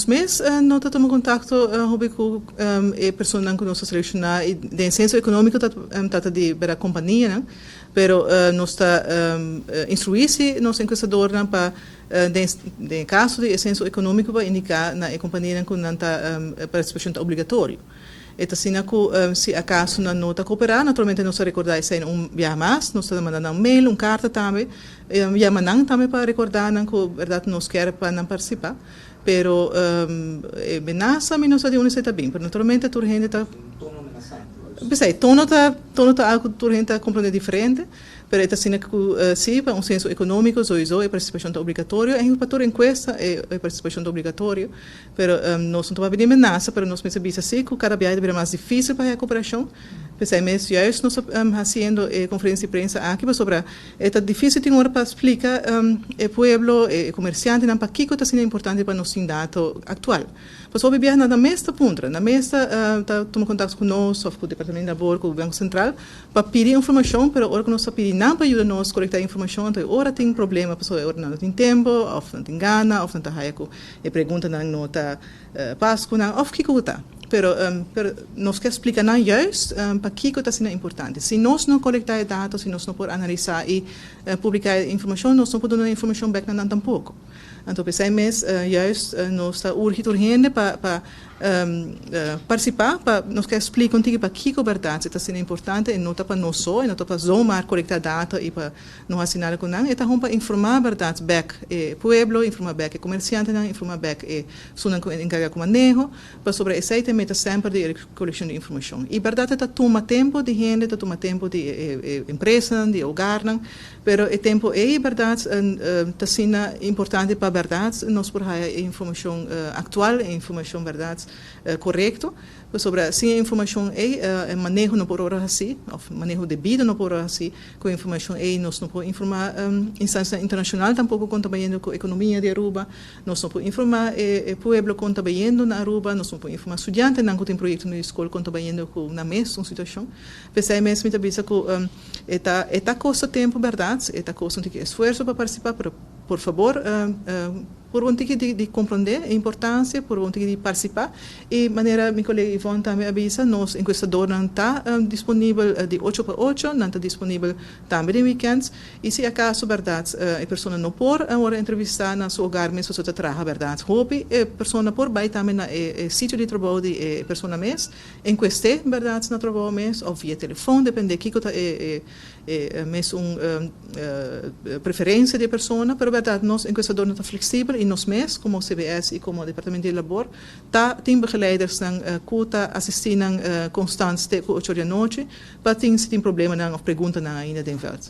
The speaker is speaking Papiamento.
Nos mes no ta tuma kontakto hopi ku e personanan ku nos a selekshoná i den senso ekonómiko ta trata di bera kompanianan, pero nos ta instruí si nos enkuestadornan pa den e kaso di e senso ekonómiko pa indiká na e kompanianan ku nan ta partisipashon ta obligatorio. E ta asina ku si akaso nan no ta kooperá, naturalmente nos ta rekordá esei un biaha mas, nos ta manda nan un mail, un karta tambe, yama nan tambe pa rekordá nan ku bèrdat nos kier pa nan partisipá. Pero e menasa mi no sa di unda esei ta bin, pero naturalmente tur hende ta. Un tono menasante. P'esei, tono ta algu ku tur hende ta komprondé diferente, pero e ta asina ku si pa un senso ekonómiko sowieso e partisipashon ta obligatorio en pa tur enkuesta e partisipashon ta obligatorio. Pero nos no ta papia di menasa, pero nos mester bisa si ku kada biaha ta bira mas difísil pa haña kooperashon. P'esei mes juist nos ta hasiendo e konferensia di prensa aki pasobra e ta difísil tin ora pa splika e pueblo, e komersiantenan pakiko ta asina importante pa nos tin dato aktual. Pasobra hopi biaha nan ta mes ta puntra, nan mes ta tuma kontakto ku nos òf ku Departamento di Labor, ku Banko Sentral pa pidi informashon, pero ora ku nos ta pidi nan pa yuda nos kolektá informashon anto e ora tin problema pasobra e ora nan no tin tempu òf nan tin gana òf nan ta haya ku e preguntanan no ta pas ku nan òf kiko ku ta. Pero nos ke splika nan juist pakiko ta asina importante. Si nos no kolektá e dato, si nos no por analisá i publiká e informashon, nos no por duna e informashon bèk na nan tampoko. Anto p'esei mes juist nos ta urgi tur hende pa partisipá, pa nos ke splika un tiki pakiko bèrdat si ta asina importante i no ta pa nos so, i no ta pa zomaar kolektá dato i pa no hasi nada ku nan. E ta hon pa informá bèrdat bèk e pueblo, informá bèk e komersiantenan, informá bèk e esunnan ku enkargá ku maneho, pasobra esei ta e meta semper di e kolekshon di informashon. I bèrdat e ta tuma tempu di hende, ta tuma tempu di e empresanan, di e hogarnan, pero e tempu ei bèrdat ta asina importante pa bèrdat nos por haya e informashon aktual, e informashon bèrdat korekto, pasobra sin e informashon ei e maneho no por ora hasi, òf maneho debido no por ora hasi. Ku e informashon ei nos no por informá instansianan internashonal tampoko kon ta bayendo ku ekonomia di Aruba, nos no por informá e pueblo kon ta bayendo na Aruba, nos no por informá studiantenan ku tin proyekto di skol kon ta bayendo ku nan mes un situashon. P'esei mes mi ta bisa ku e ta kosta tempu bèrdat, e ta kosta un tiki esfuerso pa partisipá, pero por fabor purba un tiki di komprondé e importansia, purba un tiki di partisipá i manera mi kolega Yvonne tambe a bisa, nos enkuestadornan ta disponibel di 8 pa 8, nan ta disponibel tambe den weekends i si akaso bèrdat e persona no por ora entrevistá na su hogar mes pasobra ta traha bèrdat hopi, e persona por bai tambe na e sitio di trabou di e persona mes, enkuest'é bèrdat na trabou mes òf via telefòn, dependé kiko ta e mes un preferensia di e persona, pero bèrdat nos enkuestadornan ta fleksibel i nos mes komo CBS i komo Departamento di Labor ta tin begeleidersnan ku ta asistí nan konstant te ku 8 or di anochi pa tin si tin problemanan òf preguntanan ainda den vèlt.